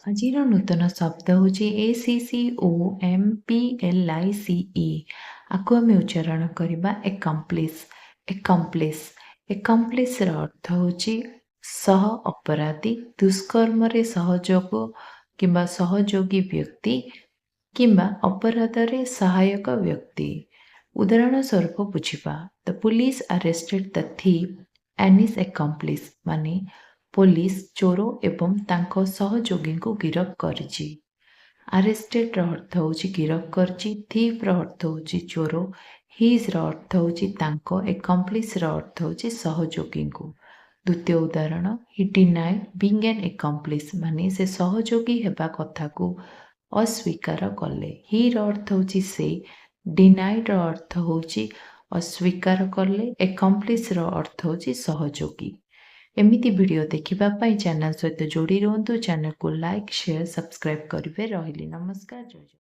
ଆଜିର ନୂତନ ଶବ୍ଦ ହେଉଛି A C C O M P L I C E. ଆକୁ ଆମେ ଉଚ୍ଚାରଣ କରିବା ଏକମ୍ପ୍ଲିସ୍। ଏକମ୍ପ୍ଲିସ୍। ଏକମ୍ପ୍ଲିସ୍ର ଅର୍ଥ ହେଉଛି ସହ ଅପରାଧୀ, ଦୁଷ୍କର୍ମରେ ସହଯୋଗ କିମ୍ବା ସହଯୋଗୀ ବ୍ୟକ୍ତି କିମ୍ବା ଅପରାଧରେ ସହାୟକ ବ୍ୟକ୍ତି। ଉଦାହରଣ ସ୍ୱରୂପ ବୁଝିବା। The police arrested the thief and his accomplice. ମାନେ ପୋଲିସ ଚୋର ଏବଂ ତାଙ୍କ ସହଯୋଗୀଙ୍କୁ ଗିରଫ କରିଛି। ଆରେଷ୍ଟେଡ୍ର ଅର୍ଥ ହେଉଛି ଗିରଫ କରିଛି, ଥିଫ୍ର ଅର୍ଥ ହେଉଛି ଚୋର, ହିଜ୍ର ଅର୍ଥ ହେଉଛି ତାଙ୍କ, ଏକମ୍ପ୍ଲିସ୍ର ଅର୍ଥ ହେଉଛି ସହଯୋଗୀଙ୍କୁ। ଦ୍ୱିତୀୟ ଉଦାହରଣ, He denied being an accomplice. ମାନେ ସେ ସହଯୋଗୀ ହେବା କଥାକୁ ଅସ୍ୱୀକାର କଲେ। ହିର ଅର୍ଥ ହେଉଛି ସେ, ଡିନାଇଡ୍ର ଅର୍ଥ ହେଉଛି ଅସ୍ୱୀକାର କଲେ, ଏକମ୍ପ୍ଲିସ୍ର ଅର୍ଥ ହେଉଛି ସହଯୋଗୀ। ଏମିତି ଭିଡ଼ିଓ ଦେଖିବା ପାଇଁ ଚ୍ୟାନେଲ ସହିତ ଯୋଡ଼ି ରୁହନ୍ତୁ। ଚ୍ୟାନେଲକୁ ଲାଇକ୍, ସେୟାର, ସବସ୍କ୍ରାଇବ୍ କରିବେ। ରହିଲି, ନମସ୍କାର, ଜୟ ଜଗନ୍ନାଥ।